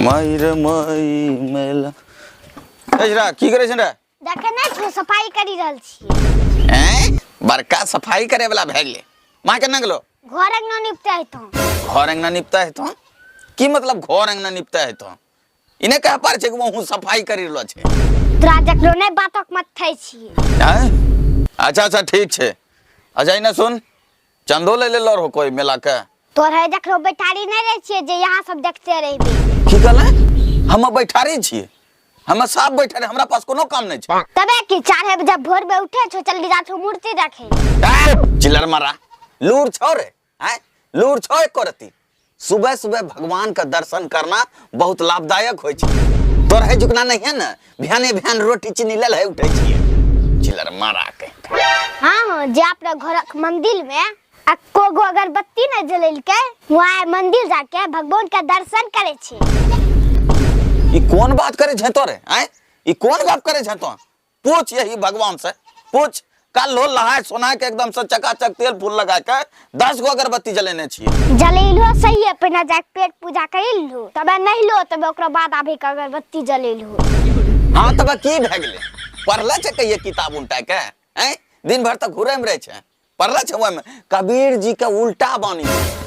माई रे माई मेला। एजरा की करै छै रे? देखे नहि छौ, सफाई करि रहल छी। हैं, बड़का सफाई करे वाला भए गेलै। माँ केना गेलो? घर अंगना निपते हेतौ। घर अंगना निपता हेतौ? की मतलब घर अंगना निपता हेतौ? ई नहि कह पार छै कि वहूँ सफाई करि रहलो छै। तोरा जकरो नहि बातक मत थै छी। हैं? अच्छा अच्छा ठीक छै। अच्छा इने सुन, चंदो ले ले रहो कोई मेला के। तोर है जकरो बैठारी नहीं रहे छियै जे यहाँ सब देखते रहबे। की कहले? हम बैठारी छियै? हम साफ बैठारी, हमरा पास कोनो काम नहीं छै। तबे की 4 बजे भोर में उठे छो, चल जा छो मूर्ति देखे। ए, चिल्लर मारा लूर छो रे। हैं, लूर छो एको रती। सुबह सुबह भगवान का दर्शन करना बहुत लाभदायक होय छै। तोर है जुकना नहीं है ना, बिहाने बिहान रोटी चीनी लेल है उठे छियै। चिल्लर मारा के। हाँ हाँ, जे अपना घरक मंदिर में एको गो अगरबत्ती नहीं जलेलकै, वहाँ मंदिर जाके भगवान के दर्शन करे छै। ई कोन बात करे छै तोरे? आँय, ई कोन गप करे छै तो? पूछ यही भगवान से पूछ। कल हो नहाय सोना के एकदम से चकाचक तेल फूल लगा के 10 गो अगरबत्ती जलेने छियै। जलेलहो सही है, पहिने जाके पेट पूजा करिलहो, तबे नहलो, तबे ओकरा बाद आबे के अगरबत्ती जलेलहो। हाँ तबे की भए गेलै? पढ़ले छै कहिये किताब उल्टा के? आँय, दिन भर तक घुरे में रहे छै। पढ़ले छै ओहिमे कबीर जी के उल्टा बानी,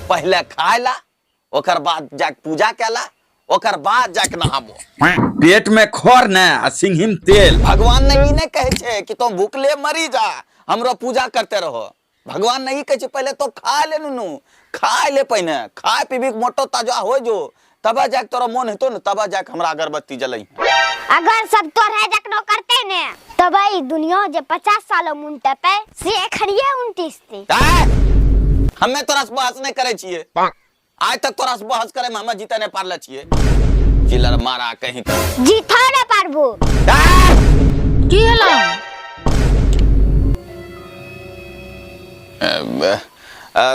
पहले खाय ला, ओकर बाद जाके पूजा कैला, ओकर बाद जाके नहाबो। पेट में खर ने आ सिंघी में तेल। भगवान ने ई नहीं कहे छै कि तुम भूखले मरी जा, हमरो पूजा करते रहो। भगवान ने ई कहे छै पहले तो खा ले नुनू, खा ले पहिने, खाय पीबी के मोटो ताजा हो जो, तब जाके तोरा मन हेतो ने, तब जाके हमरा अगरबत्ती जलई। अगर सब तोरे जकनो करते ने तब ई दुनिया जे 50 साल में उनटते से एखनिये उनटिसते। हमे तोरा से बहस नहीं करे छिए, आज तक तोरा से बहस करे में हमे जीते नहीं पारले छिए। चिल्लर मारा कहीं का जीतो नहीं पारबो। की हेलो?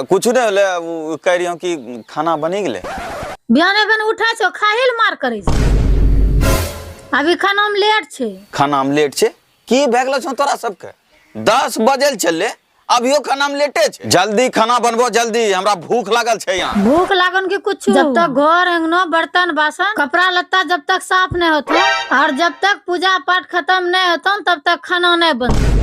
कुछ नहीं होले, उ कह रही हूँ कि खाना बनी गेले। बिहाने बन उठा छो, खाहिल मार करे छो। अभी खाना में लेट छे। खाना में लेट छे? की भए गेलो छौ तोरा सबके? 10 बजे चलले, अभियो खाना में लेटे छे। जल्दी खाना बनबो जल्दी, हमरा भूख लागल छे यहाँ। भूख लागन के कुछ जब तक घर अंगना बर्तन बासन कपड़ा लत्ता जब तक साफ नहीं होतो और जब तक पूजा पाठ खत्म नहीं होतो तब तक खाना नहीं बनतो।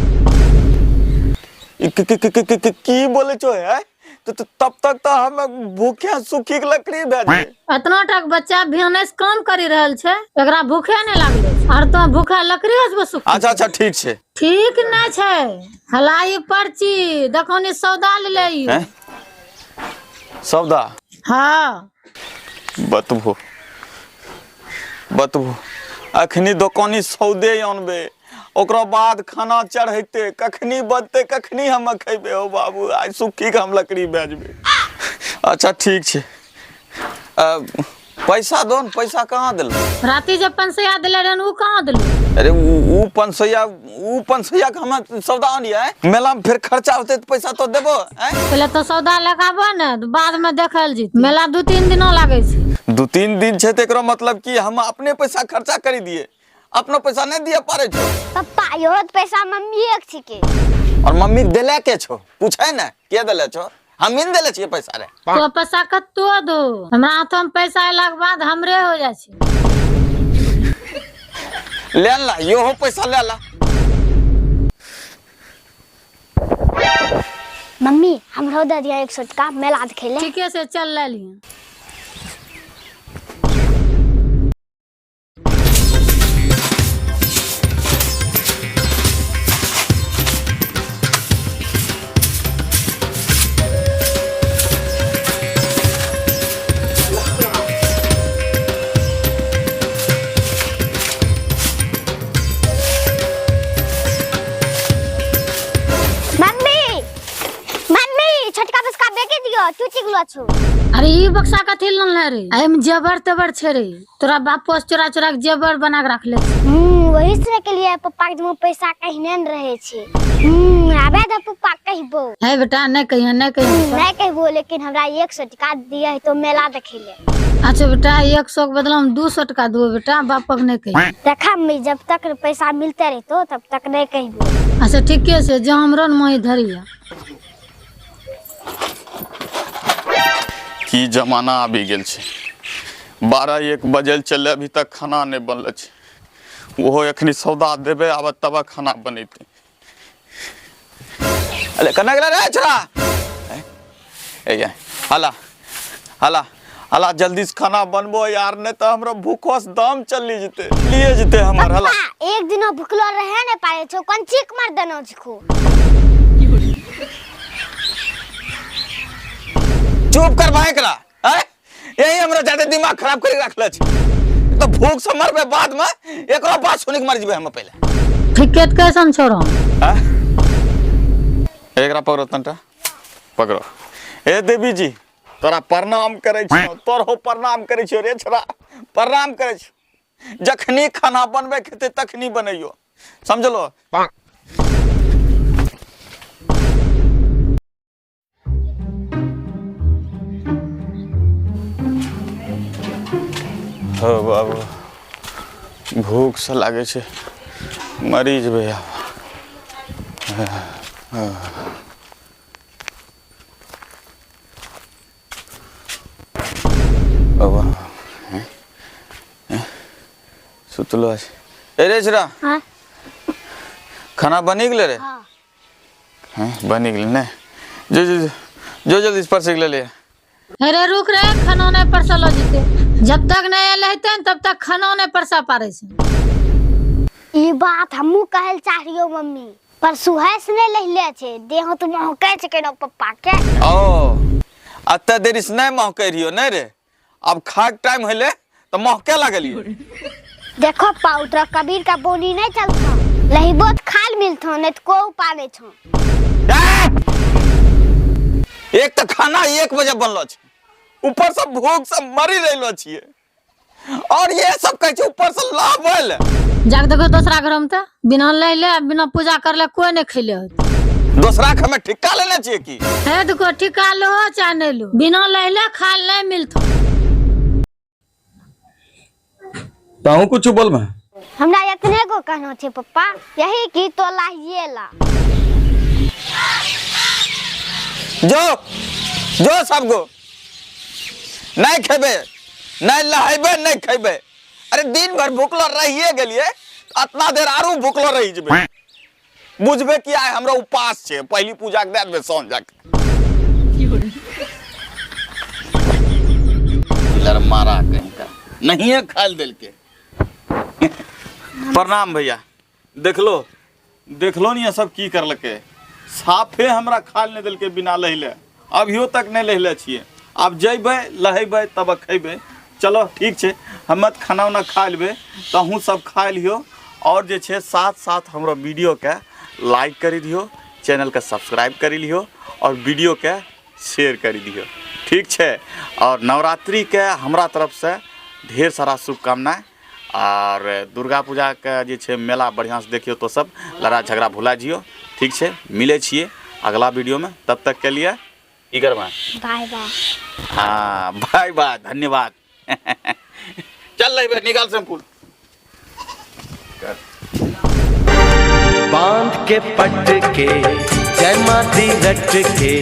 ई की बोले छो है? तो तब तक तो हम भूखे सुखी के लकड़ी भए जेबै। एतना टाक बच्चा बिहाने से काम करी रहल छै, एकरा भूखे नहीं लागल छै और तो भूखा लकड़ी हसबो सुखी। अच्छा अच्छा ठीक छै। ठीक नहीं छै। हलाई पर्ची देखो नी सौदा ले ले। हैं? सौदा? हाँ। बतबो बतबो, अखनी दोकानी सौदे आनबे, ओकरा बाद खाना चढ़ेते, कखनी बनते, कखनी हम खेबे। हो बाबू, आइ सुखी के हम लकड़ी बेचबे। अच्छा ठीक छै। पैसा दो न, पैसा कहाँ दिल? राती जब 500 दिले रहन उ कहाँ दिल? अरे उ 500, उ 500 के हम सौदा आनिए, मेला में फिर खर्चा होते तो पैसा तो देबो। हैं? पहले तो सौदा लगाबो ने, बाद में देखल जीत। मेला 2-3 दिनों लागे छै। 2-3 दिन छै त एकरो मतलब कि हम अपने पैसा खर्चा करी दिए, अपनो पैसा नहीं दिए पारे छो। पप्पा यो पैसा मम्मी एक छिके। और मम्मी देले के छो? पूछे ने के देले छो? हम ही देले छिए पैसा रे। तो पैसा कतो दो, हमरा हाथ में पैसा अयला के बाद हमरे हो जाय छै। ले ला यो हो पैसा ले ला। मम्मी हमरो दे दिया 100 टका मेला देखे ले। ठीके से चल ले लियो। मम्मी मम्मी छोटका बसका बेचे दियो, टूटी गेलो छो। अरे ई बक्सा कथी लनले रे? एमे जेवर तेवर छै रे, तोरा बापो से चोरा चोरा के जेवर बना के रखले छै। वही से के लिए पप्पा के जमा पैसा कहिने न रहे छै। आबे दे पप्पा कहबो। हे बेटा नहीं कहियो, नहीं कहियो। नहीं कहबो, लेकिन हमरा 100 टका दिया है तो मेला देखे ले। अच्छा बेटा 100 के बदला हम 200 टका देबो बेटा, बापक नहीं कहियो। देखा मम्मी जब तक पैसा मिलते रहतो तब तक नहीं कहबो। अच्छा ठीके छै, जो हमरो न मोहि धरिया। की जमाना आबि गेल छै, 12 1 बजे चले, अभी तक खाना नहीं बनल छै। ओहो एखनी सौदा देबै आब तब खाना बनेतै। अरे कना गेला रे छोरा? ए ये हला हला हला, जल्दी से खाना बनबो यार, नहीं तो हमरा भूखो से दम चली जेते, लिए जेते हमर। हला पप्पा एक दिन भुखलो रहे ने पारे छो, कोन चीक मार देनो छको। चुप कर भाई एकरा, हैं? यही हमरा ज्यादा दिमाग खराब करी रखले छै। तो भूख से मरबे बाद में, एकरो बात सुनि के मर जेबे हम पहले। ठीके त कैसन छोड़ो। हैं? एकरा पकड़ो, तनटा पकड़ो। ए देवी जी, तोरा प्रणाम करै छियौ, तोरो प्रणाम करै छियौ रे छोरा, प्रणाम करै छियौ। जखनी खाना बनबै के हेतै तखनी बनैयो, समझलो? हो बाबू, भूख से लागै छै मरी जेबै आब। बाबा सुतलो छै। ए रे छोरा। हाँ। खाना बनी गेलै रे? हाँ। हाँ, बनी गेलै ने? जो जो जो जो जल्दी से परसि ले लिया। अरे रुक रे, खाना नहीं परसलो जेते, जब तक नहीं आयल हेतै तब तक खाना नहीं परसा पारे छै। ई बात हमहूँ कहल चाहलियो मम्मी, पर सुहैस नहीं लहिले छै, देह तो महकै छै केना पप्पा के। ओ अते देरी से नहीं महकै रहियो नहीं रे, अब खाके टाइम होले तो महके लगलियो। देखो पाउटर कबीर का बोली नहीं चलता, लहिबो तो खाल मिलथो, नहीं तो को पाले छो। एक तो खाना 1 बजे बनलो छै, ऊपर से भूख से मरी रहलो छिए, और ये सब कहै छै ऊपर से लाबल। जाके देखो दोसरा घर में त बिना लहिले बिना पूजा करले कोई नहीं खैले होत। दोसरा के हमें ठिक्का लेने छिए की? हे देखो ठिका लो चाहे नहीं लो, बिना लहिले खाल नहीं मिलतो। तहूँ कुछ बोलबे? हमरा इतने को कहना छै पप्पा, यही की तो लाहिए ला। जो जो सबको नहीं खेबे, नहीं लहेबे, नहीं खेबे। अरे दिन भर भूखलो रहिए गेलिए, अतना देर आरू भूखलो रही जेबे। बुझबे कि आइ हमरा उपास छै, पहली पूजा के दे देबे साँझ जाके। लड़मारा कहीं का नहीं खाल देलके। प्रणाम भैया। देखलो देखलो नहीं सब की करलके, साफे हमरा खाल नहीं देलके बिना लहिले, अभियो तक नहीं लहिले छिए। आब जइबै लहेबै तब खैबै। चलो ठीक छै, हम तऽ खाना उना खा लेबै, तहूँ सब खा लियो। और जे छै साथ साथ हमरा वीडियो के लाइक करी दियो, चैनल के सब्सक्राइब करी लियो और वीडियो के शेयर करी दियो, ठीक छै। और नवरात्रि के हमरा तरफ से ढेर सारा शुभकामना। और दुर्गा पूजा के जे छै मेला बढ़िया से देखियो, तो सब लड़ाई झगड़ा भुला जियो, ठीक छै। मिले छिए अगला वीडियो में, तब तक के लिए की करबै? Bye bye. हाँ बाय बाय, धन्यवाद। चल रही बे, निकाल शैम्पू। बांध के पटके जय मां दी रट के।